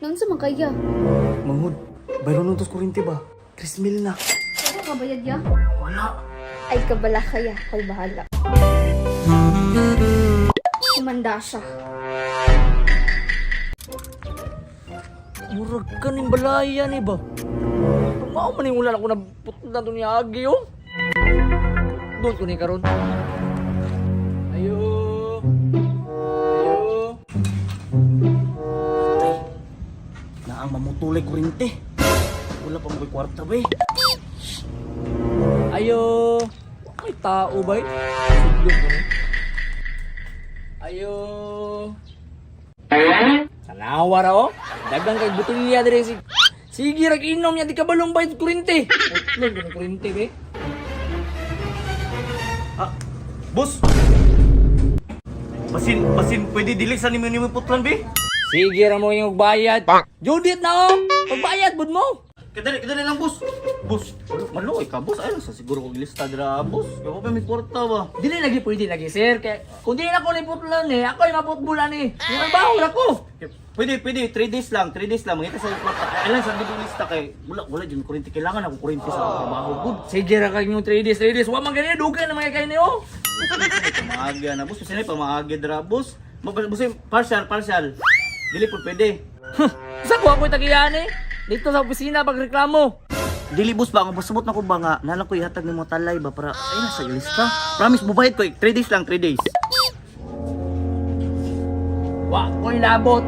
Naunsa man kaya? Manghud, bayro nung tos kuryente ba? 3 mil na. Wala ka bayad ya? Wala. Ay kabala kaya, ako'y bahala. Kumanda siya. Murag ka ning balaya ni ba? Mao man yung ulan ako na putlan to ni Agi oh. Doon ko ni karon. Ayo. Ayo. Patay. Naang mamutulay kuryente. Wala pa mo ko'y kwarta ba eh. Ayo. Ay tao ba eh? Sudlog ko ni. Ayo. Tanawa ra oh. Dagang kay botelya dire si Sige ra inom niya di ka balong bayad kurente. Putlon ko ng kurente be. Ah, boss! Basin, basin, pwede dili sa nimo nimo putlan be? Sige ra mo yung bayad. Judith na oh. Pagbayad bud mo. Kadali, kadali lang, boss. Boss, maluoy ka, boss. Ayun, sa siguro kong lista dira, boss. Kaya pa may kwarta ba? Dili lagi pwede lagi sir kay kung dili na ko ni putlan eh, ako ay maputbulan eh. Yung trabaho ra ko. Pwede, pwede. 3 days lang, 3 days lang. Mangita sa kwarta. Ay, lang, sa dito lista kay wala, wala dyan kuryente. Kailangan ako kuryente sa trabaho, good. Sige ra kay yung 3 days, 3 days. Wa man gani dugay na mga kay ni oh. Pamaaga na, boss. Kasi pamaaga dira, boss. Boss, partial, partial. Dili po pwede. Sa ko ako'y tagiyan eh. Dito sa opisina pagreklamo. Dili boss ba, ang pasabot na ko ba nga, nalang ko ihatag ni mo talay ba para, ay nasa ilista. Promise, bubayad ko, 3 days lang, 3 days. Wa ko'y labot.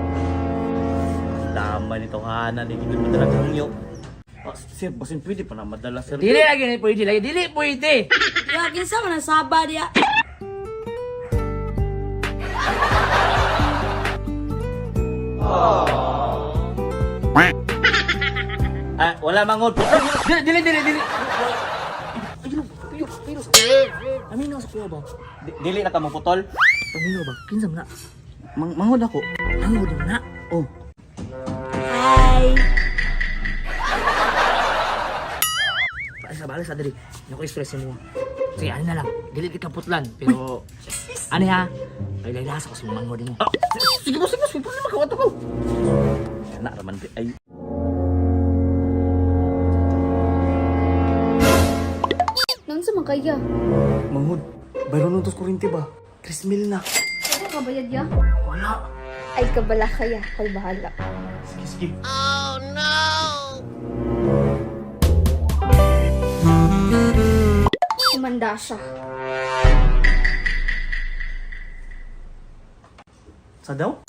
Tama nito, hana, di gid madala kang yo. Ah, sir, basin pwede pa na madala, sir. Dili lagi ni pwede lagi, dili pwede. Ya, kinsa man ang saba diya. Ah, wala mangod. Dili dili dili dili. Ayun, ayun, ayun. Amino sa kuya ba? Dili na ka mo putol. Amino ba? Kinsa man na? Mangod ako. Mangod na. Oh. Hi. Balik sa balik sa diri. Nako stress mo. Sige, ano na lang. Dili ka putlan, pero ano ha? Ay laylasa ko sa mga mangod mo. Ah, sige boss, sige boss, may problema ka wato ko. Kana raman di ay. Naunsa man kaya? Manghud, bayro nung tos kuryente ba? 3 mil na. Wala ka bayad ya? Wala. Ay kabala kaya, ako'y bahala. Sige, sige. Kumanda siya. Sa daw?